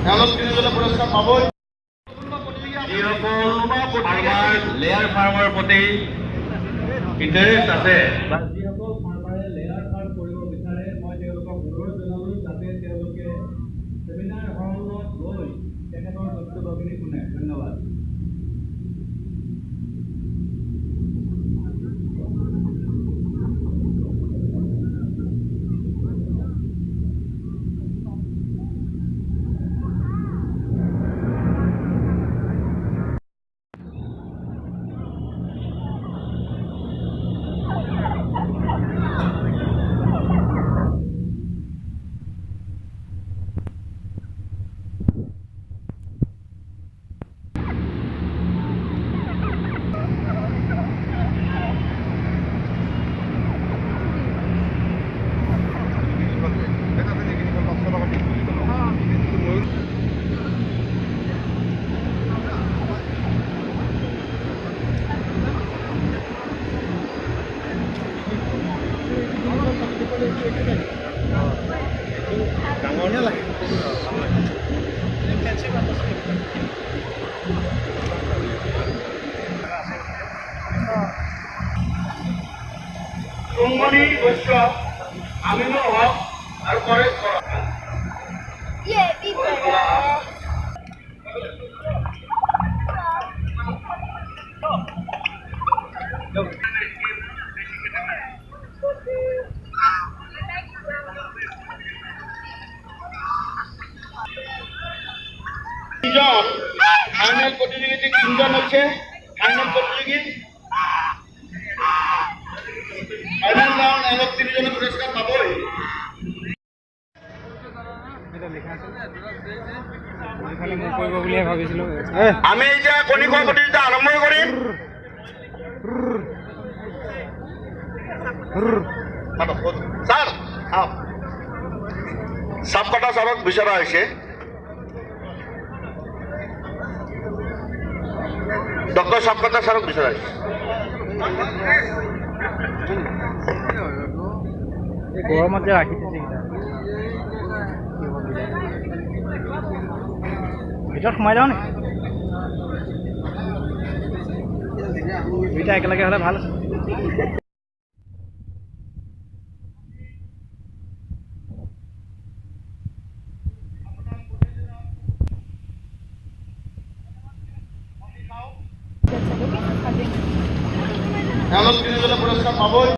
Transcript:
তেওঁলোক তিনিজনে পুৰস্কাৰ পাবই। যিসকল ফাৰ্মাৰ লেয়াৰ ফাৰ্মৰ প্ৰতি ইণ্টাৰেষ্ট আছে বা যিসকল ফাৰ্মাৰে লেয়াৰ ফাৰ্ম কৰিব বিচাৰে, মই তেওঁলোকক অনুৰোধ জনালোঁ যাতে তেওঁলোকে ছেমিনাৰ হলত গৈ তেখেতৰ বক্তব্যখিনি শুনে। ধন্যবাদ। চুমণি বৈশ্য, আমিনুল হক আৰু পৰেশ বৰা। তিনজন ফাইনেল প্ৰতিযোগী, তিনজন হৈছে ফাইনেল প্ৰতিযোগী। ফাইনেল ৰাউণ্ড এওঁলোক তিনিজনে পুৰস্কাৰ পাবই। আমি এতিয়া কণী খোৱা প্ৰতিযোগিতা আৰম্ভ কৰিম। ছাৰ, চাপ কটা ছাৰক বিচৰা হৈছে। ডক্টৰ চাপকটা ছাৰক বিচৰা হৈছে। গৰমত যে ৰাখি থৈছে ভিতৰত সোমাই যাওঁ নেকি? দুইটা একেলগে হ'লে ভাল আছে। তেওঁলোক তিনিজনে পুৰস্কাৰ পাবই।